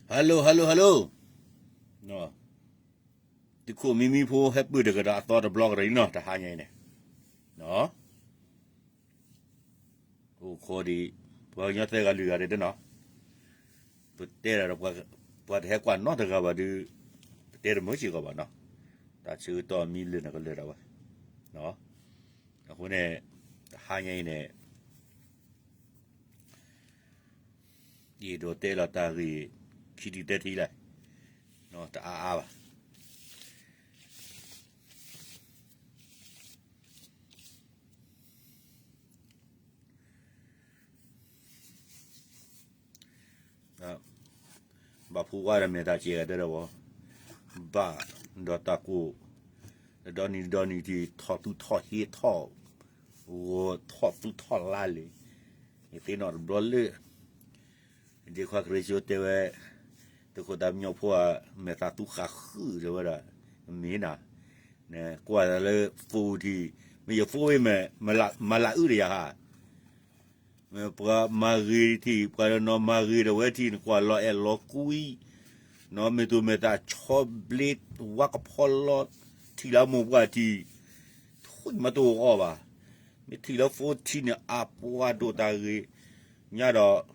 Hello hello hello, သုးခိၣ်မံမံဖိဟဲပၢၢ်တကဒီးအသီတဘျီကဒီးလံနီၤ တဟါညါအံၤန့ၣ်, အိၣ်ခိးဒံး ပှၤကညီသၢဂၤလွံၢ်ဂၤဒဲးနီၤ, ပတဲဒၣ်ဒီး ပှၤတဟဲကွၢ်နီတဂၤဘၣ်ဒုး, ပတဲတမုာ်စ့ၢ်ကီးဘၣ်နီၤ, တၢ်ဆၢကတီၢ်မံလၢာ်န့ၣ်ကလၢာ်ဒၣ်ဝဲ, အဃိန့ၣ် တဟါညါအံၤန့ၣ် ယအဲၣ်ဒိးတဲလီၤတၢ်ဂ့ၢ် ခံထံၣ်သၢထံၣ်လၢ တအါအါဘၣ်. ဘၣ်ဖှူဝါဒီးမဲာ်တၢ်စဲးဂၤတဲဒီးဝဲ, ဘၣ်ဒီးတၢ်ကိၢ်, ဒီနံၤဒီနံၤထံၣ် ထီၣ်သူထီၣ်ဟ့ထီၣ်, ဂီၤထီၣ်သူထီၣ်လါလံ, ယသ့ၣ်နီၣ်တဘျီလၢ ဒ်ခွါကရ့ၣ်စိတဲဝဲ, သုးခိၣ်သးမံညီဖိဧၢ, မဲာ်သးသူဃာ်ဃုာ်တဲဝဲဒၣ်, မ့ၢ်နၤ, ကွၢ်လၢ phone ထံၣ်, မ့ၢ်ယ phone ဝဲမ့ၢ်, မၤလၤအုၣ်ဒီးယၤဧါ, ပှၤမၤဂ့ၤထံၣ် ပှၤနီၤမၤဂ့ၤဒီးဝဲထံၣ် နကွၢ်လီၤအဲၣ်လီၤကွံ, နီၤမ့ၢ်တိၢ်မဲာ်သးဆီဘျ့, ဝါကဖီလီၤ, ထံၣ်လၢမိၢ်ပှၢ်ထံၣ်, ထိၣ်မၤတအိၣ်အီၤဘၣ်, မ့ၢ်ထံၣ်လၢ phone ထံၣ်န့ၣ် အပှၤဒိၣ်တၢ်ဂ့ၤ, ညါဒီး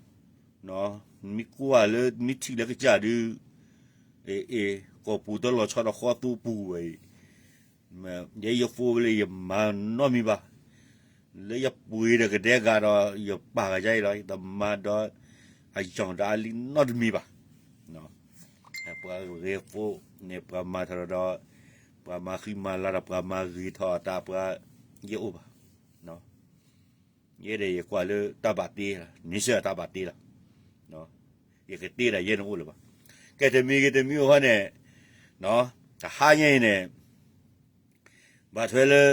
မ့ၢ်ကွၢ်လၢ မ့ၢ်ထံၣ်လၢကစၢ်ဒုး, အ့ၣ်, ကီၢ်ပူၤတလီၤဆီဒီးဃီသူပူၤဝဲအံၤ, ယဲယ phone ဝဲလၢယမၤနီတမံၤဘၣ်, လၢယပှ့ၤဒီးကဒဲဂၤဒီး ယပာ်ကယါအံၤလီၤ, ယတမၤဒီး အယီၢ်ဒီးအလံနီတမံၤဘၣ်. ပှၤဂဲၤ phone န့ၣ် ပှၤမၤထီၣ်ဒီး ပှၤမၤဃံမၤလၤဒီး ပှၤမၤဂ့ၤထီၣ်အတၢ်ပှၤ, ယအိၣ်ဘၣ်. ယဲဒၣ်ယကွၢ်လၢတၢ်ဘၣ်တ့, န့ဆၢၣ်တၢ်ဘၣ်တ့လီၤ. ယကတ့ဒၣ်ယဲန့ၣ်အိၣ်လၢၤဘၣ်. ကဲတမံၤဂ့ၤတမံၤအိၣ်ဃီန့ၣ်, တဟါညါအံၤန့ၣ်, ဘၣ်ထွဲလၢ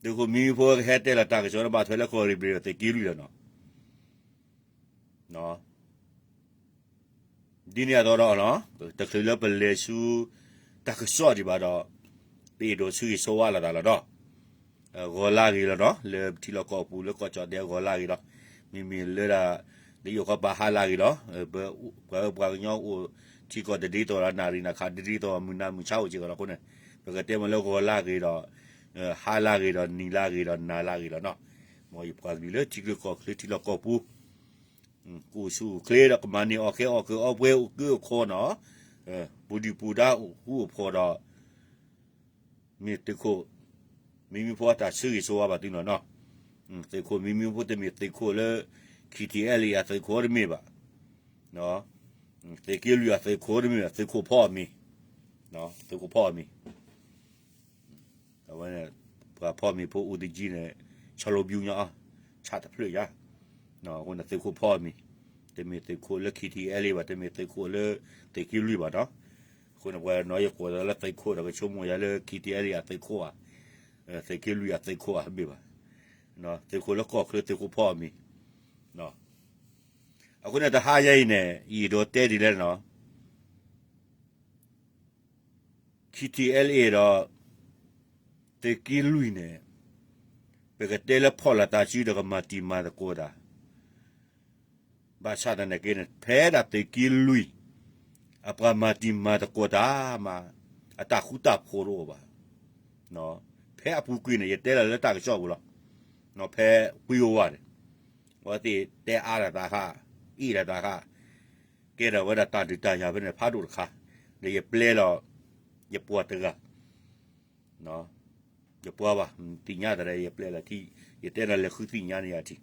သုးခိၣ်မံမံဖိကဟဲတဲလီၤတၢ်ကစီၣ်န့ၣ် ဘၣ်ထွဲလၢကီၢ်ရ့ၣ်ဘြ့ၤဒီးသုးက့လွံၢ်လီၤနီၤ. ဒ်န့ၣ်အသိးဒီး, တချုးလၢပလဲၤဆူ တၢ်ကစီၣ်ဒံးဘၣ်ဒီး, ပအဲၣ်ဒိးဆၢဂ့ၤဆၢဝါလိာ်သးလီၤဒီး, ဂီၤလၢဂ့ၤလီၤနီၤ, လၢပထံလီၢ်ကီၢ်ပူၤလၢကီၢ်ကၠီၣ်ဒဲဂီၤလၢဂ့ၤလီၤ, မ့မ့ၢ်လၢဒၣ် လၢယိၤကီၢ်ပၤဟါလၢဂ့ၤလီၤ, ပှၤအၢပှၤကညီအိၣ်ထံကီၢ်တဒ်သိးဒီး နၣ်ရံၣ်နၣ်ခးတဒ်သိး မုၢ်နၤမုၢ်ဆါအိၣ်စ့ၢ်ကီးလီၤအဃိန့ၣ်, ပကတဲမ့ၢ်လၢဂီၤလၢဂ့ၤဒီး ဟါလၢဂ့ၤဒီး နံၤလၢဂ့ၤဒီး နၤလၢဂ့ၤလီၤနီၤ. မ်ယပှၤကလုာ်လၢထံချၢကီၢ်ချၢထံလီၢ်ကီၢ်ပူၤ, ကအိၣ်ဆူၣ်အိၣ်ချ့ဒီးကမၤန့ၢ်အီၣ်ကဲအီၣ်ကၢအီပှဲၤအိၣ်ကၢအိၣ်ခီနီၤ, ပူၤဒံးပူၤဒါအိၣ်ဃူအိၣ်ဖိးဒီး, မ့ၢ်သုးခိၣ်မံမံဖိအတၢ်ဆၢဂ့ၤဆၢဝါဘၣ်သုနီၤနီၤ. သုးခိၣ်မံမံဖိတမ့ၢ်သုးခိၣ်လၢ ခံထံအဲလံအသုးခိၣ်တမ့ၢ်ဘၣ်. သုးက့လွံၢ်အသုးခိၣ်တမ့ၢ်ဘၣ်, သုးခိၣ်ဖီအမံၤ, သုးခိၣ်ဖီအမံၤ အဝဲန့ၣ် ပှၤဖီမ့ၤဖိအိၣ်တယံၤန့ၣ် ဆီလိဘျူညါ, ဆၣ်တဖျၢၣ်ယါ, အဃိန့ၣ်သုးခိၣ်ဖီအမံၤ, တမ့ၢ်သုးခိၣ်လၢ ခံထံအဲလံ ဘၣ်, တမ့ၢ်သုးခိၣ်လၢ သုးက့လွံၢ်ဘၣ်နီၤ. အဃိန့ၣ် ပှၤနီၤယကိးဒီးလၢသုးခိၣ်ဒီး ကဆိကမိၣ်ယၤလၢ ခံထံအဲလံ အသုးခိၣ်ဧါ, သုးက့လွံၢ်အသုးခိၣ်ဧါ မ့ၢ်ဘၣ်, သုးခိၣ်လၢကီၢ်ချၢ သုးခိၣ်ဖီအမံၤ. အဃိန့ၣ် တဟါယဲအံၤန့ၣ် ယအဲၣ်ဒိးတဲဒ်လဲၣ်နီၤ. ခံထံအဲလံ ဒီး သုးက့လွံၢ်န့ၣ် ပကတဲလၢဖီၣ်လိာ်သးစုဒီးကမၤတံၤမၤသကိးတၢ်, ဘၣ်ဆၣ်သနာ်က့န့ၣ် ဖဲဒၣ်သုးက့လွံၢ် အပှၤမၤတံၤမၤသကိးတၢ်မး အတၢ်ဃူတၢ်ဖိးတအိၣ်ဘၣ်. ဖဲအပူၤကွံာ်န့ၣ် ယတဲလီၤလၢတၢ်ကစီၣ်ပူၤလီၤ. ဖဲပှံၤဝဲဝဲန့ၣ် အဝဲသ့ၣ်တဲအါလိာ်သးဃၣ်, အ့ၣ်လိာ်သးဃၣ်, ကဲထီၣ်ဝဲဒၣ်တၢ်ဒုးတၢ်ယၤဖဲန့ၣ် ဖးဒိၣ်တခါ, ဒီးယပျဲလီၤ ယပှၤတဂၤ, ယပှၤဘၣ်, သ့ၣ်ညါသးဒီးယပျဲလီၤထံ, ယတဲနၤလဲၤဃုသ့ၣ်ညါန့ၢ်ယၤထံ,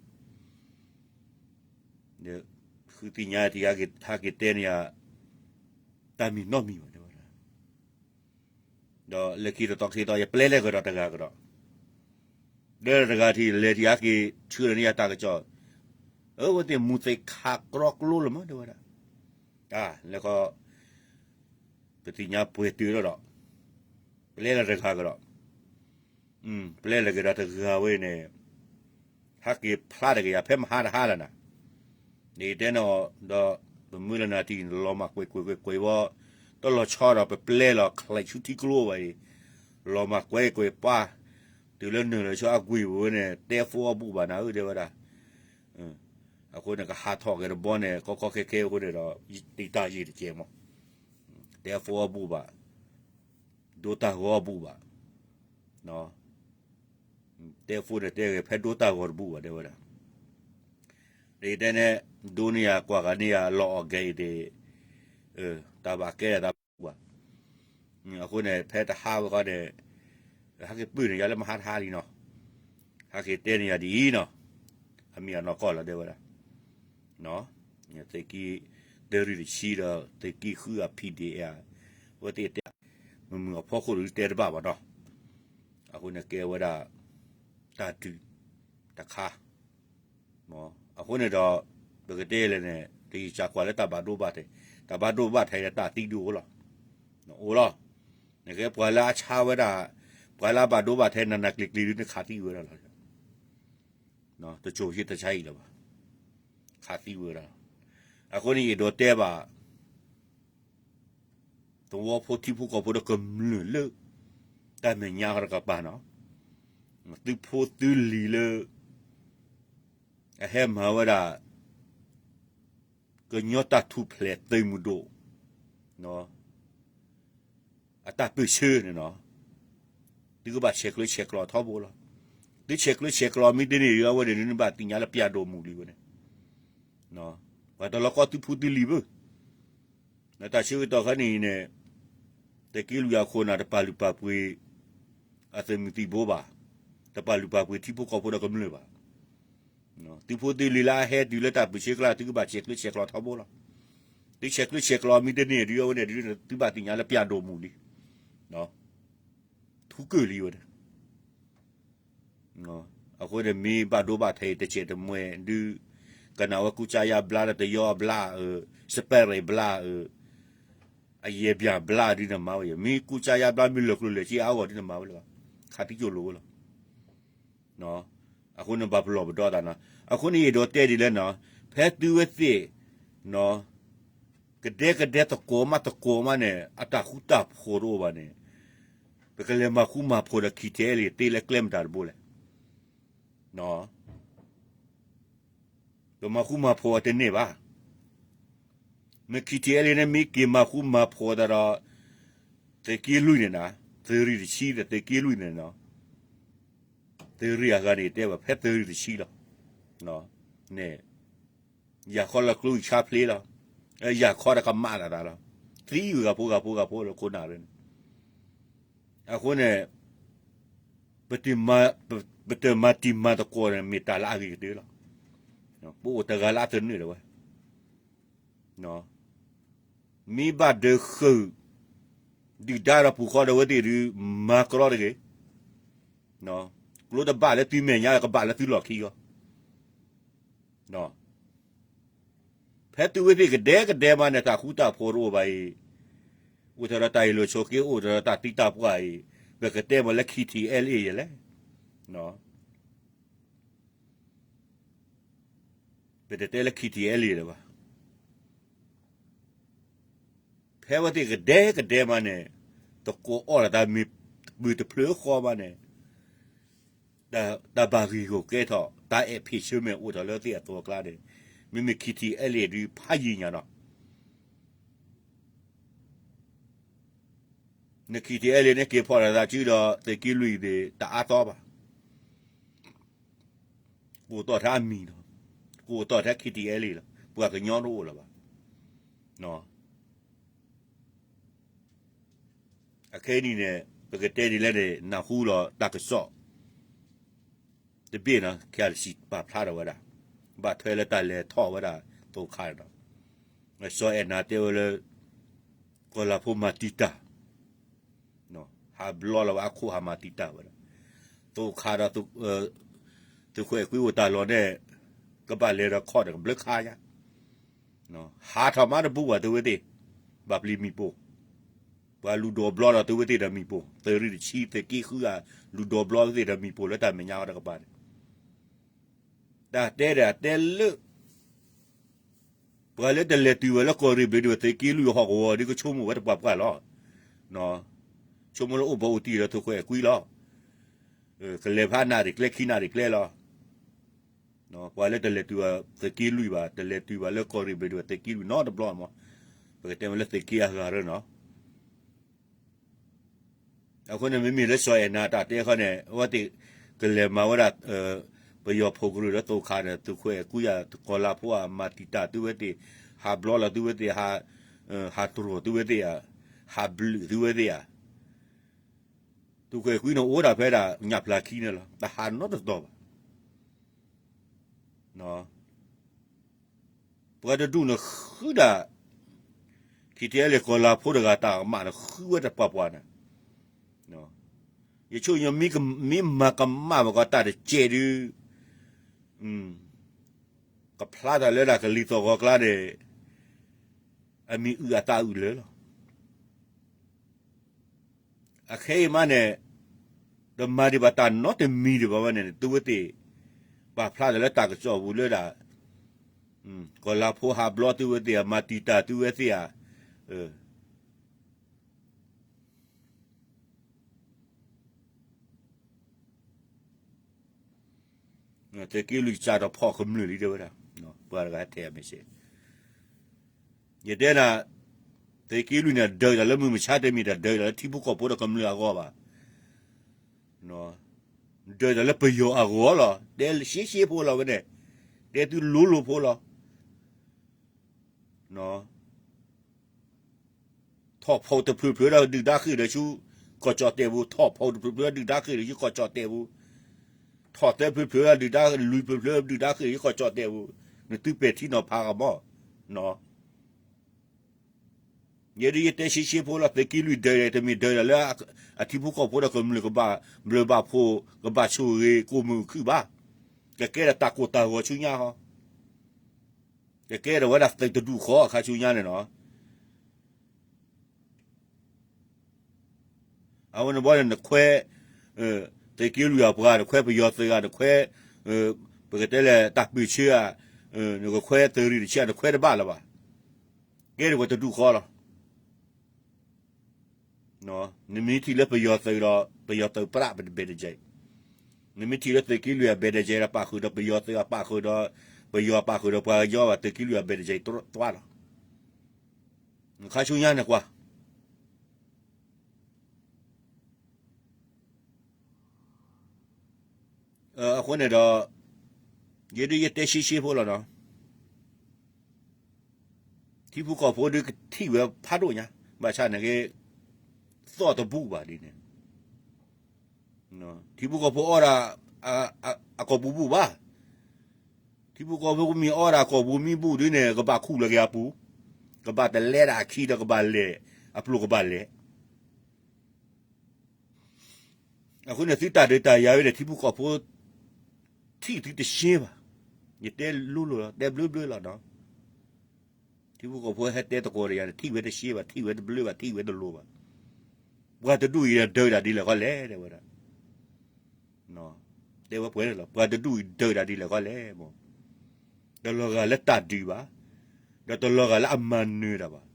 ဃုသ့ၣ်ညါထံ ဟဲက့ၤတဲန့ၢ်ယၤ တၢ်မံၤနီတမံၤဘၣ် တဲဝဲဒၣ်. ဒီးလၢခံတတီၤခံတီၤ ယပျဲလဲၤကဒီးတဂၤကဒီး, ဒီးတဂၤထံၣ်လဲၤထံၣ်ဟဲက့ၤဆှၢလီၤန့ၢ်ယၤတၢ်ကစီၣ်, အဝဲသ့ၣ်မူသ့ၣ်ခးကြီကျိလၢၤမး တဲဝဲဒၣ်. လဲၤခီ ပသ့ၣ်ညါပှဲၤတုၤလီၤဒီး ပျဲလီၤတဂၤကဒီး, ပျဲလီၤကဒီးတဂၤဝဲန့ၣ် ဟဲက့ၤဖျါတက့ၢ်ယၤ ဖဲမဟါတဟါလီၤနၤ, ယတဲန့ၣ်ဒီး ပမၢလီၤနၤထံၣ် လီၤမၢ်ကွဲးကွဲးကွဲးကွဲးဝဲ, တလီၤဆီဒီး ပပျဲလီၤချဲးဆူထံကျိဘၣ်အံၤ, လီၤမၢ်ကွဲးကွဲးပှၤ, တုၤလၢနုာ်လီၤဆူအကွံာ်ပူၤဝဲန့ၣ် တဲဖိအီၣ်ဘူၣ်ဘၣ်နၤဧၢ တဲဝဲဒၣ်. အဃိန့ၣ် ကဟးထီၣ်က့ၤတဘီန့ၣ် ကီကီခဲခဲအဃိန့ၣ်ဒီး တံာ်တာ်ယံာ်တကဲမး, တဲဖိအီၣ်ဘူၣ်ဘၣ်, ဒိတၢ်ဂီၤအီၣ်ဘူၣ်ဘၣ်, တဲဖိန့ၣ်တဲဂ့ၤ ဖဲဒိတၢ်ဂီၤတဘူၣ်ဘၣ် တဲဝဲဒၣ်, ဒ်တဲန့ၣ် ဒိန့ၢ်ယၤကွၢ်ဂၤန့ၢ်ယၤလီၤအီၣ်ကဲအံၤဒ့ၣ်, တၢ်ဘၣ်ကဲဒၣ်တၢ်ဘူၣ်ဘၣ်, အဃိန့ၣ် ဖဲတဟါဝဲဃီန့ၣ်, ဟဲက့ၤပုၢ်န့ၣ် ယၤလၢမဟါတဟါလံနီၤ, ဟဲက့ၤတဲန့ၢ်ယၤဒ်အံၤနီၤ, အမ့ၢ်အနီၢ်ကီၢ်လီၤတဲဝဲဒၣ်, သုးက့ တရံးတဆံဒီး သုးက့ဃုအ P D A အဝဲသ့ၣ်တဲ, မုၢ်မုၢ်အဖီခိၣ်ဒီးတဲတဘၣ်ဘၣ်နီၤ, အဃိန့ၣ်ကဲဝဲဒၣ် တၢ်ဒုးတခါ အဃိန့ၣ်ဒီး ပကတဲလဲၣ်န့ၣ် တယံာ်စၢ်ကွၢ်လၢတၢ်ဘၣ်ဒိဘၣ်ထံး, တၢ်ဘၣ်ဒိဘၣ်ထံးဒီးတၢ်သံဒိၣ်အိၣ်လီၤ, အိၣ်လီၤ, နကဲပှၤလၢအဆါဝဲဒၣ်, ပှၤလၢအဘၣ်ဒိဘၣ်ထံးနးနးကျံၤကျံၤဒုး နခးသံဝဲဒၣ်လီၤ, တစိၤဟံးတဆါအံၤလၢၤဘၣ်, ခးသံဝဲဒၣ်လီၤ, အဃိန့ၣ်ယအဲၣ်ဒိးတဲဘၣ် သဝီဖိထံဖိကီၢ်ဖိဒီးကမျၢၢ်လၢ တၢ်မဲာ်ညါဃီတကပၤနီၤ, သုဖိသုလံၤလၢ အဟဲမၤဝဲဒၣ် ကညီတၢ်ထူၣ်ဖျဲးသုးမုၢ်ဒိၣ် အတၢ်ပၢၢ်ဆၢန့ၣ်နီၤ, သုကဘၣ်ဆဲးကျၢဆဲးကျိးထီဘိလီၤ, သုဆဲးကျၢဆဲးကျိးမ့ၢ်တန့ၢ်ဒံးအဝဲန့ၣ် နဘၣ်သ့ၣ်ညါလၢပျၢ်ဒိၣ်မူလံဝဲန့ၣ်, ပှၤတလီၤကီသုဖိသုလံၤဘၣ် နတၢ်ဆၢကတီၢ်ခါန့ၣ်န့ၣ်, သုးက့လွံၢ်အခိၣ်နၢ်တပာ်လုၢ်ပာ်ပှ့ၤ အသုးမုၢ်သံၣ်ဘိဘၣ်, တပာ်လုၢ်ပာ်ပှ့ၤထံဖိကီၢ်ဖိဒီးကမျၢၢ်ဘၣ်, သုဖိသုလံၤလၢအဟဲတုၤလၢတၢ်ပၢၢ်ဆၢကျါ သုကဘၣ်ဆဲးကျၢဆဲးကျိးထီဘိလီၤ, သုဆဲးကျၢဆဲးကျိးမ့ၢ်တန့ၢ်ဒံးအဝဲန့ၣ် သုဘၣ်သ့ၣ်ညါလၢပျၢ်ဒိၣ်မူလံ, ထူကၢၢ်လံဝဲ အဃိန့ၣ်မ့ၢ်ဘၣ်ဒိဘၣ်ထံးတစဲးတမှဲၤဒုး, ကနၣ်ဝဲကူစါယါဘျါဒီးတယီအဘျါဧၢ, စပဲရံးဘျါဧၢ, အယဲၢ်ဘျၣ်ဘျါဒုးနမၤဝဲ, မ့ၢ်ကူစါယါဘျါမ့ၢ်လၢာ်ကျိၤလၢာ်စ့အါဂီၢ်ဒုးနမၤဝဲလၢၤဘၣ်, ခးသံကၠိၢ်လိာ်ဝဲလီၤ, အဃိန့ၣ်ဘၣ်ပလီၢ်ပဒီသးနီၤ, အဃိန့ၣ်ယအဲၣ်ဒိးတဲဒ်လဲၣ်နီၤ, ဖဲသုဝဲသ့ၣ် ကဒဲကဒဲသကိးမးသကိးမးန့ၣ် အတၢ်ဃူတၢ်ဖိးတအိၣ်ဘၣ်န့ၣ်, ပကလဲၤမၤဃူမၤဖိးဒီး K T L A သ့လၢကျဲမတၤတဘိလဲၣ်, ပမၤဃူမၤဖိးအီၤတန့ၢ်ဘၣ်, မ့ၢ် K T L A န့ၣ်မ့ၢ်က့ၤမၤဃူမၤဖိးသးဒီး သုးက့လွံၢ်န့ၣ်နီၤ, သုးရ့ၣ်တဆံဒီးသုးက့လွံၢ်န့ၣ်နီၤ, သုးရ့ၣ်အဂၤန့ၣ်တဲဘၣ် ဖဲသုးရ့ၣ်တဆံလီၤ, န့ၣ် ယၤခီလၢကျိဆါဖျ့လီၤ, ယၤခီဒီးကမၣ်လၢသးလီၤ, သံဂၤဖိဂၤဖိဂၤဖိလၢခိၣ်နၢ်ရ့န့ၣ်, အဃိန့ၣ် ပတမၤတံၤမၤသကိးန့ၣ် မ့ၢ်တၢ်လၢအဂ့ၤကတၢၢ်လီၤ, ပအိၣ်တဂၤလၢအသနၢၣ်ဒၣ်ဝဲ မ့ၢ်ဘၣ်ဒၢးဃုာ် ဒုၣ်ဒါဒီးပူၤဃီဒီးဝဲသ့ၣ်ဒုး မၤကြီတဂ့ၤ, ကျိတဘၣ်လၢသုမဲာ်ညါ ကဘၣ်လၢသုလီၢ်ခံဂီၢ်, ဖဲသုဝဲသ့ၣ်ကဒဲကဒဲမးန့ၣ် တၢ်ဃူတၢ်ဖိးတအိၣ်ဘၣ်အံၤ, အိၣ်ထဲဒီးတၢ်အ့ၣ်လိာ်ဆိးက့ အိၣ်ထဲဒီးတၢ်သံတၢ်ပှၢ်အံၤ, ပကတဲမ့ၢ်လၢ K T L A ယဲလဲၣ် ပတတဲလၢ K T L A လၢၤဘၣ်. ဖဲဝဲသ့ၣ်ကဒဲကဒဲမးန့ၣ်, သကိးအီၣ်လီၤတၢ်မ့ၢ်ပၢၢ်တဖျၢၣ်ဃီမးန့ၣ်, တၢ်ဘၣ်ဂ့ၢ်ဂီၢ်ကဲထီၣ် တၢ်အဲၣ်ဖ့ၣ်ဆၢမဲာ်အိၣ်ထီၣ်လၢသ့ၣ်အသီအကျါန့ၣ်, မ့မ့ၢ် K T L A ဒုးဖးယံာ်ညါနီၤ န K T L A န့ၣ် က့ၤဖီၣ်လိာ်သးစုဒီး သုးက့လွံၢ်သ့ၣ် တအါသီဘၣ်. ကိးတီၢ်ထဲအမံၤလီၤ. ကိးတီၢ်ထဲ K T L A လီၤ. ပှၤကညီတအိၣ်လၢၤဘၣ်. အခဲအံၤန့ၣ် ပကတဲဒ်လဲၣ်န့ၣ် နၢ်ဟူလီၤတၢ်ကစီၣ် တဘ့ၣ်န့ၣ် ခဲအံၤတစံးပာ်ဖျါထီၣ်ဝဲဒၣ်, ဘၣ်ထွဲလၢတၢ်လဲၤထီၣ်ဝဲဒၣ် သိခါဒီး, စီၤအဲၣ်နၤတဲဝဲလၢ ကီၢ်လၤဖိမၤတံာ်တာ်, ဟးဘျီလီၤဝဲအခိၣ်ဟးမၤတံာ်တာ်ဝဲဒၣ်, သိခါဒီး သုးခိၣ်အဲၣ်ကွံအိၣ်တၢ်လီၢ်န့ၣ် ကဘၣ်လဲၤဒီးခီၣ်ဒီးကဘျၢခါယါ ဟးထီၣ်မးတဘူးဘၣ်သုဝဲသ့ၣ်, ဘၣ်ပျံၤမံၤပိၢ်, ပှၤလူၤဒိးဘျီဒီးသုဝဲသ့ၣ်ဒီးမံၤပိၢ်, သုးရ့ၣ်တဆံ သုးက့ဃုဂၤ လူၤဒိးဘျီသုဝဲသ့ၣ်ဒီးမံၤပိၢ်လၢတၢ်မဲာ်ညါအီၤတကပၤန့ၣ်, တၢ်တဲဒီးတဲလၢ ပှၤလၢတလဲၤတုၤဝဲလၢကီၢ်ရ့ၣ်ဘျ့ဒိၣ် သုးက့လွံၢ်ဟီၣ်ကဝီၤဒီး ကဆိကမိၣ်ဝဲတပှၢ်ပှၢ်လီၤ. ဆိကမိၣ်လၢအိၣ်ဘၣ်အိၣ်တံၢ်ဒီးသုးခိၣ်အဲၣ်ကွံလီၤ. ကလဲၤဖးနၣ်ရံၣ်ကျဲခံနၣ်ရံၣ်ကျဲလီၤ. ပှၤလၢတလဲၤတုၤဘၣ်သုးက့လွံၢ်ဘၣ်, တလဲၤတုၤဘၣ်လၢကီၢ်ရ့ၣ်ဘ့ၣ်ဒိၣ်ဘၣ် သုးက့လွံၢ်နီတဘျီမး, ပကတဲမ့ၢ်လၢသုးက့အဂၤရၢနီၤ. အဃိန့ၣ် မ့မ့ၢ်လၢစီၤအဲၣ်နၤအတၢ်တဲခီန့ၣ် အဝဲသ့ၣ်ကလဲၤမၤဝဲဒၣ် ပယီၤဖိကရၢၢ်လၢသိခါန့ၣ် သုးခွဲးကူယၤ ကီၤလၤဖိအမၤတံာ်တာ်သုဝဲသ့ၣ်, ဟးဘျီလီၤသုဝဲသ့ၣ်, ဟးတြီၤသုဝဲသ့ၣ်ဧါ, ဟးဘျုးသုဝဲသ့ၣ်ဧါ. သုးခွဲးကူန့ၣ်အိၣ်ဒၣ်ဖဲဒၣ်ညၣ်ဖျါခံန့ၣ်လီၤ, တဟးနီတတီၤဘၣ်. ပှၤတဒူၣ်န့ၣ်ဃုဒၣ် ခံထံအဲလ့ၣ်ကီၤလၤဖိတဂၤတၢ်ကမၣ်န့ၣ် ဃုဝဲတပှၤပှၤန့ၣ်, ယဆိကမိၣ် မ့ၢ်မၤကမၣ်ဘၣ်ကီးတၢ်တကဲးဒုး ကဖျါတၢ်လၢဒၣ်ကလံၤသီၣ်ဂီၤကျါန့ၣ် အမံၤအုၣ်အသးအုၣ်လၢာ်လီၤ. အခဲအံၤမးန့ၣ် တမၤဒံးဘၣ်တၢ်နီတမံၤဒံးဘၣ်ဝဲန့ၣ် သုဝဲသ့ၣ် ပာ်ဖျါတၢ်လၢတၢ်ကစီၣ်ပူၤလၢဒၣ် ကီၤလၤဖိဟးဘျီသုဝဲသ့ၣ်ဧါ, မၤတံာ်တာ်သုဝဲသ့ၣ်ဧါ. သုးက့လွံၢ်စးထီၣ်ဖီၣ်ကမျၢၢ်လံတဲဝဲဒၣ်, ပှၤတဂၤထဲအမ့ၢ်စ့ၢ် ယတဲနၤ, သုးက့လွံၢ်န့ၣ် ဒၢးတၢ်လၢမုၢ်မဆါတမ့ၢ်တၢ်ဒၢးတၢ်လၢထံဖိကီၢ်ဖိဒီးကမျၢၢ်အဂီၢ်ဘၣ်, ဒၢးတၢ်လၢပယီၤအဂီၢ်လီၤ. တဲရှဲရှဲဖိလီၤဝဲန့ၣ်, တဲသုလိၤလိၤဖိလီၤ. ထီၣ်ဖီတဖျၢၣ်ဖျၢၣ်ဒီးဒုၣ်ဒါဃ့ၢ်ဒီးဆူ ကီၢ်ကၠီၣ်တဲၣ်ပူၤ, ထီၣ်ဖီတဖျၢၣ်ဖျၢၣ်ဒီးဒုၣ်ဒါဃ့ၢ်ဒီးဆူကီၢ်ကၠီၣ်တဲၣ်ပူၤ, ထီၣ်သၢဖျၢၣ်ဖျၢၣ်ဒုၣ်ဒါဃ့ၢ်ဒီးဆူကီၢ်ကၠီၣ်တဲၣ်ပူၤ, နသုပဲာ်ထံနီၤဖးကမီၣ်. ယဲဒုးယတဲရှဲရှဲဖိလီၤ, သုးက့လွံၢ်ဒၢးတမ့ၢ်ဒၢးတၢ်လၢ အထံဖိကီၢ်ဖိဒီးကမျၢၢ်ကဘၣ်ဘျၢဘၣ်ဖှိၣ် ကဘၣ်ဆိၣ်ဂ့ၤကိးမုၢ်ခုၣ်ဘၣ်. ကကဲဒီးတၢ်ကိၢ်တၢ်ဂီၤဆူညါဟီ, ကကဲဒီးဝဲဒၣ်သုးတဒူၣ်ဃီအခါဆူညါန့ၣ်နီၤ. အဝဲန့ၣ်ဘီန့ၣ် နခွဲး သုးက့လွံၢ်အပှၤ, နခွဲးပယီၤသုးဂၤ, နခွဲး ပကတဲလဲၣ်တၢ်ပၢၢ်ဆၢဧါ, နကခွဲးသုးရ့ၣ်တဆံဧါ, နခွဲးတဘၣ်လၢၤဘၣ်. ကဲဒ်ပှၤတဒူၣ်ဃီလီၤ. နမ့ၢ်ထံၣ်လၢပယီၤသုးဒီး ပယီၤသုးပြးပတဘဲးတကဲး, နမ့ၢ်ထံၣ်လၢသုးက့လွံၢ်အဘဲးတကဲးဒီး ပာ်ဃုာ်ဒီးပယီၤသုးအပာ်ဃုာ်ဒီး ပယီၤအပာ်ဃုာ်ဒီးပှၤကညီဘၣ် သုးက့လွံၢ်အဘဲးတကဲး သွါလီၤ. ခါဆူညါန့ၣ်ကွၢ် အဃိန့ၣ်ဒီး ယဲဒုးယတဲရှဲရှဲဖိလီၤနီၤ, ထံဖိကီၢ်ဖိဒုးကထံၣ်ဝဲဖးဒိၣ်ညါ, ဘၣ်ဆၣ်န့ၣ်က့ သီၣ်တဘူၣ်ဘၣ်ဒ်န့ၣ်, ထံဖိကီၢ်ဖိအီၣ်ဒၣ် အကိာ်ပူၤဘူၣ်ဘၣ်, ထံဖိကီၢ်ဖိမ့ၢ်အီၣ်ဒၣ်ကိာ်ပူၤမ့ၢ်ဘူၣ်ဒ်န့ၣ် ကဘၣ်ခူၣ်လီၤက့ၤအပူၤ, ကဘၣ်တလဲဒၣ်အခံဒီးကဘၣ်လဲၤ, အပျိၢ်ကဘၣ်လဲၤ အဃိန့ၣ် သုတၢ်ဒုးတၢ်ယၤဝဲန့ၣ် ထံဖိကီၢ်ဖိ ထံၣ်သုတရှဲဘၣ်, ယတဲလိၤလိၤလီၤ တဲဘျၢဘျၢလီၤနီၤ, ထံဖိကီၢ်ဖိဟဲတဲသကိးဒီးယၤန့ၣ် ထံၣ်ဝဲတရှဲဘၣ် ထံၣ်ဝဲတဘျၢဘၣ် ထံၣ်ဝဲတလိၤဘၣ်, ပှၤတဒူၣ်အံၤဒၢးတၢ်ဒ်လဲၣ်ခီလဲၣ် တဲဝဲဒၣ်, တဲဝဲပှဲၤန့ၣ်လီၤ ပှၤတဒူၣ်အံၤဒၢးတၢ်ဒ်လဲၣ်ခီလဲၣ်မး, တလီၤဂာ်လၢတၢ်ဒုးဘၣ်, ဒီးတလီၤဂာ်လၢအမၤနၢၤတၢ်ဘၣ်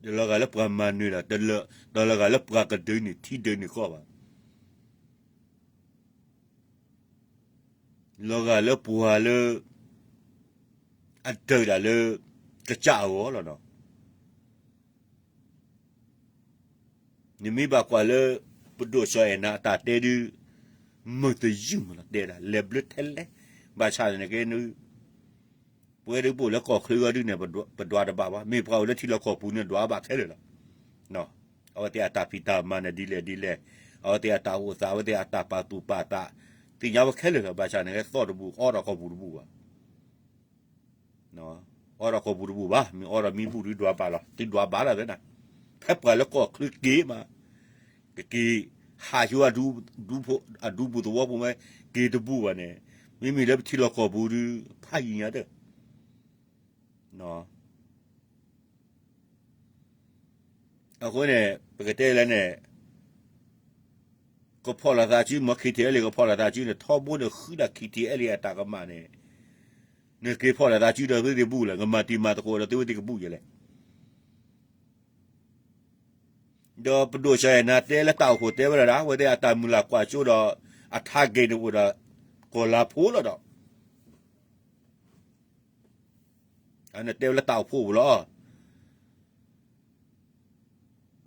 တလီၤဂာ်လၢပှၤမၤနၢၤတၢ်, တလီၤဂာ်လၢပှၤကဒုးန့ၢ်ထံဒုးန့ၢ်ကီၢ်ဘၣ်, လီၤဂာ်လၢပှၤလၢ အဒုးတၢ်လၢ ကစၢ်အဂီၢ်လီၤနီၤ. နမ့ၢ်ဘၣ်ကွၢ်လၢ ပဒိၣ်စီၤအဲၣ်နၤအတၢ်တဲဒုး မုာ်တယုၢ်မးလီၤ တဲဒၣ် လဲၤဘျၢထဲလဲၣ်, ဘၣ်ဆၣ်န့ၣ်က့ ပဝဲဒၣ်ပအိၣ်လၢကီၢ်ချၢဂီၢ်ဒုးန့ၣ် ပဒွးတဘၣ်ဘၣ်, မ့ၢ်ပှၤအိၣ်လၢထံလီၢ်ကီၢ်ပူၤန့ၣ် ဒွးဘၣ်ခဲလၢာ်လီၤ. အဝဲသ့ၣ်အတၢ်ဖံးတၢ်မၤန့ၣ်ဒ်လဲၣ်ဒ်လဲၣ်, အဝဲသ့ၣ်အတၢ်အိၣ်သး အဝဲသ့ၣ်အတၢ်ပာ်သူၣ်ပာ်သး သ့ၣ်ညါဝဲခဲလၢာ်လီၤ. ဘၣ်ဆၣ်န့ၣ်က့ သီၣ်တဘူၣ် အီဒီးကီၢ်ပူၤတဘူၣ်ဘၣ် အီဒီးကီၢ်ပူၤတဘူၣ်ဘၣ်, မ့ၢ်အီဒီးမ့ၢ်ဘူၣ်ဒုးဒွးဘၣ်လီၤ, သုဒွးဘၣ်လီၤသ့နၤ, ဖဲပှၤလၢကီၢ်ချၢက့ၤမး, ကက့ၤဟးဆူ အဒူပူၤသဝီပူၤဝဲ က့ၤတဘူၣ်ဘၣ်န့ၣ်, မ့မ့ၢ်လၢပထံလီၢ်ကီၢ်ပူၤဒုး ဖးယံၤညါတၢ် အဃိန့ၣ် ပကတဲလဲၣ်န့ၣ် ကဖီၣ်လိာ်သးစု မ့ၢ် KTLA ကဖီၣ်လိာ်သးစုန့ၣ် ထီဘိန့ၣ် ဃုဒၣ် KTLA အတၢ်ကမၣ်န့ၣ်, နက့ၤဖီၣ်လိာ်သးစုဒီးသုသ့ၣ်ဘူၣ်လဲၣ်, ကမၤတံၤမၤသကိးဒီးသုဝဲသ့ၣ်ကဘူၣ်ယဲလဲၣ်. ဒီးပဒိၣ်စၢ်ယဲၢ်နၤတဲလၢတၢ်အိၣ်ဖှိၣ်တဲဝဲဒၣ် အဝဲသ့ၣ်အတၢ်မုၢ်လၢ်ကွၢ်စိဒီး အ target န့ၣ်အိၣ်ဒီး ကီၢ်လၤဖိလီၤဒီး အနတဲဝဲလၢတၢ်အိၣ်ဖှိၣ်ပူၤလီၤ.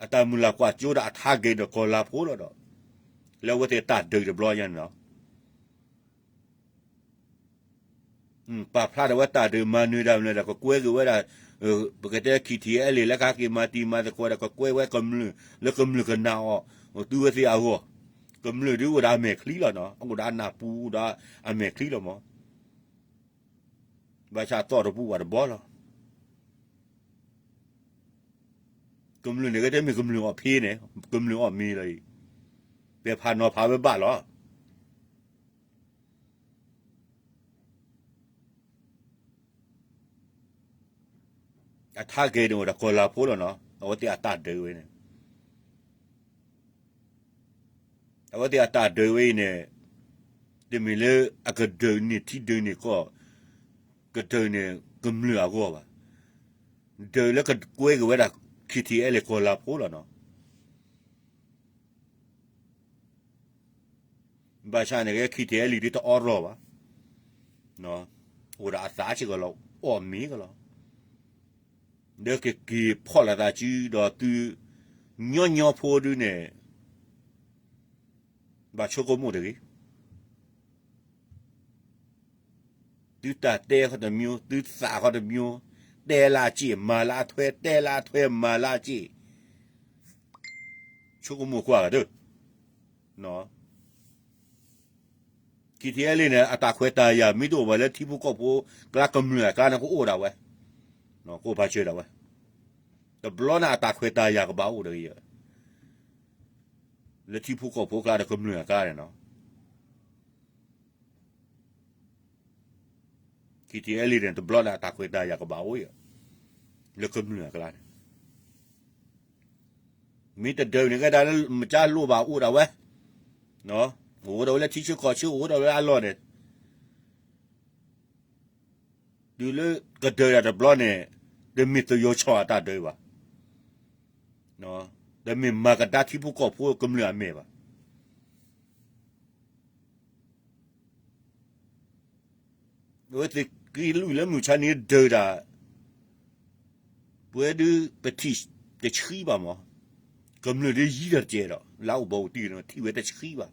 အတၢ်မုၢ်လၢ်ကွၢ်စိဒီးအ target ဒီးကီၢ်လၤဖိလီၤဒီး လၢအဝဲသ့ၣ်အတၢ်ဒုးတဘျီညါန့ၣ်လီၤ. ပာ်ဖျါထီၣ်ဝဲတၢ်ဒုးမၤနၢၤတၢ်မနုၤဒီး ကကွဲက့ၤဝဲဒၣ် ပကတဲ KTLA လၢကဟဲက့ၤမၤတံၤမၤသကိးဒီး ကကွဲဝဲကမျၢၢ် လၢကမျၢၢ်ကနာ်အီၤ သုဝဲသ့ၣ်အဂီၢ်, ကမျၢၢ်ဒုးအိၣ်ဒီးအမဲာ်ချံလီၤနီၤ, အိၣ်ဒီးအနၢ်ပူၤဒီးအမဲာ်ချံလီၤမး. ဘၣ်ဆၣ်သီၣ်တပူၤဘၣ်တဘီလီၤ. ကမျၢၢ်န့ၣ်ကဲတမ့ၢ်ကမျၢၢ်အီၣ်ဖ့န့ၣ်, ကမျၢၢ်အီၣ်မ့ၤလီၤအံၤ, ပဲာ်ဖးနီၤဖးဝဲဘၣ်လီၤ. အ target န့ၣ်အိၣ်ဒီးကီၢ်လၤဖိလီၤနီၤ, အဝဲသ့ၣ်အတၢ်ဒုးဝဲန့ၣ် အဝဲသ့ၣ်အတၢ်ဒုးဝဲအံၤန့ၣ် တမ့ၢ်လၢအကဒုးန့ၢ်ထံဒုးန့ၢ်ကီၢ်, ကဒုးန့ၢ်ကမျၢၢ်အဂီၢ်ဘၣ်, ဒုးလၢကကွဲက့ၤဝဲဒၣ် KTLA ကီၢ်လၤဖိလီၤနီၤ. ဘၣ်ဆၣ်န့ၣ်ကဲ KTLA ဒ်တအီရီၣ်ဘၣ်, အိၣ်ဒီးအသးစ့ၢ်ကီးလီၤ, အီၣ်မ့ၤကလီၤ. ဒီးကက့ၤဖီၣ်လိာ်သးစုဒီးသု ညီညီဖိဒုန့ၣ် ဘၣ်ဆိကမိၣ်တဂ့ၤ. သုတၢ်တဲဃီတမျိုး, သုသးဃီတမျိုး, တဲလၢအစ့ၣ် မၤလၢအထွဲ, တဲလၢအထွဲ မၤလၢအစ့ၣ်, ဆိကမိၣ်ကွၢ်ဂၤဒၢ KTLA န့ၣ် အတၢ်ခွဲးတၢ်ယာ် မ့ၢ်တအိၣ်ဘၣ်လၢထံဖိကီၢ်ဖိကျါ ကမျၢၢ်အကျါန့ၣ် ကအိၣ်ဒၣ်ဝဲ, ကအိၣ်ဖးစၢၤဒၣ်ဝဲ, တဘျီန့ၣ် အတၢ်ခွဲးတၢ်ယာ်ကဘၣ်အိၣ်တဂ့ၤ, လၢထံဖိကီၢ်ဖိကျါဒီးကမျၢၢ်အကျါန့ၣ်နီၤ. KTLA န့ၣ် တဘျီန့ၣ် အတၢ်ခွဲးတၢ်ယာ်ကဘၣ်အိၣ်အံၤ လၢကမျၢၢ်အကျါန့ၣ် မ့ၢ်တဒုးန့ၣ် ကဲဒၣ်လၢမကၢလိၣ်ဘၣ်အိၣ်ဒၣ်ဝဲ, အိၣ်ဒၣ်ဝဲလၢထံဆၢကီၢ်ဆၢ အိၣ်ဒၣ်ဝဲလၢအလီၢ်န့ၣ်, တုၤလၢကဒုးဒၣ်တဘျီန့ၣ် တမ့ၢ်သယီၤဆီၣ်အတၢ်ဒုးဘၣ်, တမ့ၢ်မၤကဒါထံဖိကီၢ်ဖိကမျၢၢ်အမဲာ်ဘၣ်. အဝဲသ့ၣ်က့ၤလုၢ်လၢမုၢ်ဆါန့ၣ်ဒုးဒၣ်, ပဝဲဒုးပထံၣ်တဆှံဘၣ်မး, ကမျၢၢ်ဒုးယံၤဒီးတကဲဒီး လၢအအိၣ်ဘီအိၣ်တံၢ်န့ၣ် ထံၣ်ဝဲတဆှံဘၣ်.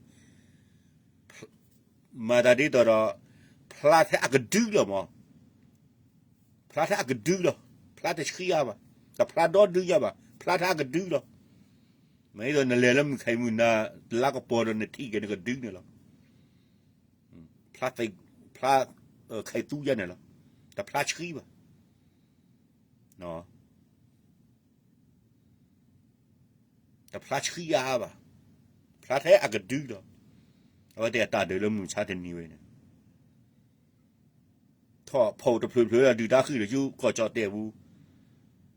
မၤတၢ်ဒ်သိးဒီး ဖျါထဲအကဒုလီၤမး, ဖျါထဲအကဒုလီၤ, ဖျါတဆှံအါဘၣ်, တဖျါဒီဒုညါဘၣ်, ဖျါထဲအကဒုလီၤ. မ့ၢ်ဒ်သိးနလဲၤလၢမုၢ်ခါအံၤမုၢ်နၤ လါကပီၤဒီးနထံၣ်က့ၤနကဒုန့ၣ်လီၤ. ဖျါ, ဖျါ, ခါအံၤသူယါန့ၣ်လီၤ, တဖျါဆှံဘၣ်, တဖျါဆှံအါဘၣ်, ဖျါထဲအကဒုလီၤ. အဝဲသ့ၣ်အတၢ်ဒုးလၢမုၢ်ဆါတနံၤဝဲန့ၣ် ထီၣ်ဖီၣ်တဖျၢၣ်ဖျၢၣ်ဒီးဒုၣ်ဒါဃံၣ်ဒီးဆူကီၢ်ကၠီၣ်တဲၣ်ပူ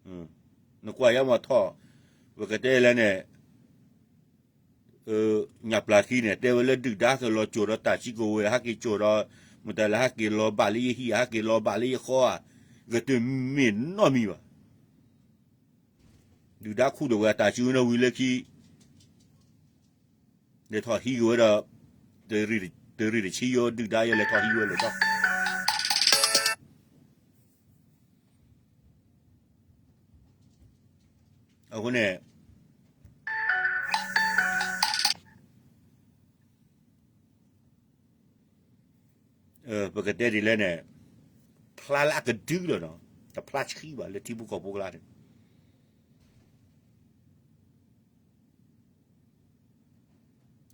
ၤ, နကွၢ်ယါမးထီၣ်, ပကတဲလဲၣ်န့ၣ် ညၣ်ပျၢ်ခံန့ၣ် တဲဝဲလၢဒုၣ်ဒါကလီၤကၠိၣ်ဒီးတၢ်စုကဝဲၤ ဟဲက့ၤကၠိၣ်ဒီး မတၤလဲၣ်ဟဲက့ၤလီၤဘၣ်လၢယဟံၣ် ဟဲက့ၤလီၤဘၣ်လၢယဃီဧါ, ကတမ့ၢ်နီတမံၤဘၣ်. ဒုၣ်ဒါခူၣ်ဒိၣ်ဝဲအတၢ်စုနီဝံၤလၢခံ လဲၤထီၣ်ဟံးက့ၤဝဲဒီး တရံးတဆံယိ ဒုၣ်ဒါယဲလဲၤထီၣ်ဟံးဝဲလိာ်တီၢ်. အဃိန့ၣ် ပကတဲဒ်လဲၣ်န့ၣ် ဖျါလၢအကဒုလီၤနီၤ, တဖျါဆှံဘၣ်လၢထံဖိကီၢ်ဖိကျါန့ၣ်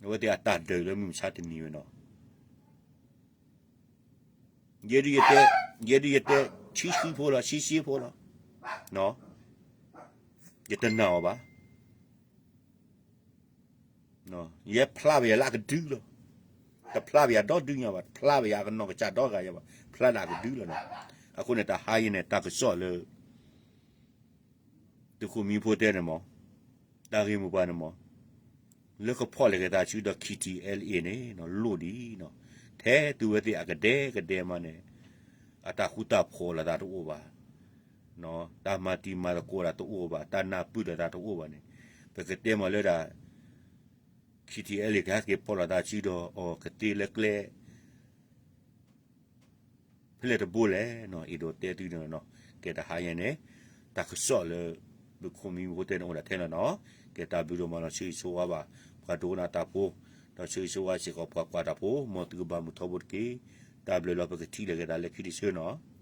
အဝဲသ့ၣ်အတၢ်ဒုးလၢမုၢ်မဆါတနံၤဝဲနီၤ. ယဲဒုးယတဲ, ယဲဒုးယတဲ, ဆံဆံဖိလီၤ, ဆံဆံဖိလီၤ. ယတနာ်အီၤဘၣ်. ယဲဖျါဘၣ်ယၤလၢအကဒုလီၤ. တဖျါဘၣ်ယၤဒီဒုညါဘၣ်, တဖျါဘၣ်ယၤအကနီၢ်ကစၢ်ဒီဂၤယၤဘၣ်, ဖျါဒၣ်အကဒုလီၤနီၤ. အဃိန့ၣ် တၢ်ဟါယဲန့ၣ် တၢ်ကစီၣ်လၢ သုးခိၣ်မံဖိတဲန့ၣ်မး, တၢ်ဂ့ၢ်မိၢ်ပှၢ်န့ၣ်မး, လၢကဖီၣ်လဲၤက့ၤသးဆူဒီး KTLA န့ၣ် လိၣ်ဒံးနီၤ, ထဲသုဝဲသ့ၣ်အကဒဲကဒဲမးန့ၣ် အတၢ်ဃူတၢ်ဖိးလိာ်သးတအိၣ်ဘၣ်, တၢ်မၤတံၤမၤသကိးလိာ်သးတအိၣ်ဘၣ်, တၢ်နၢ်ပၢၢ်လိာ်သးတအိၣ်ဘၣ်န့ၣ်, ပကတဲမ့ၢ်လၢဒၣ် ခံထံၣ်အဲလ့ၣ် ကဟဲက့ၤဖီၣ်လိာ်သးစုဒီးအီၤကသ့လၢကျဲ ဖဲလဲၣ်တဘိလဲၣ်နီၤ, အဲၣ်ဒိးတဲသုန့ၣ်နီၤ. ကဲတဟါညါန့ၣ် တၢ်ကစီၣ်လၢ ပခိၣ်မံဖိတဲန့ၣ်အိၣ်ဒၣ်ထဲလီၤနီၤ. ကဲတၢ်ဘျုးဒိၣ်မးလီၤ. ဆၢဂ့ၤဆၢဝါဘၣ် ပှၤဒိကနၣ်တၢ်ဖိ, ဒီးဆၢဂ့ၤဆၢဝါစ့ၢ်ကီးပှၤကွၢ်တၢ်ဖိ, မ်သုကဘၣ်မုာ်ထီဘိတက့ၢ်. တၢ်ဘျုးလီၤ. ပကထံၣ်လိာ်က့ၤသးလၢခံတဆၢနီၤ.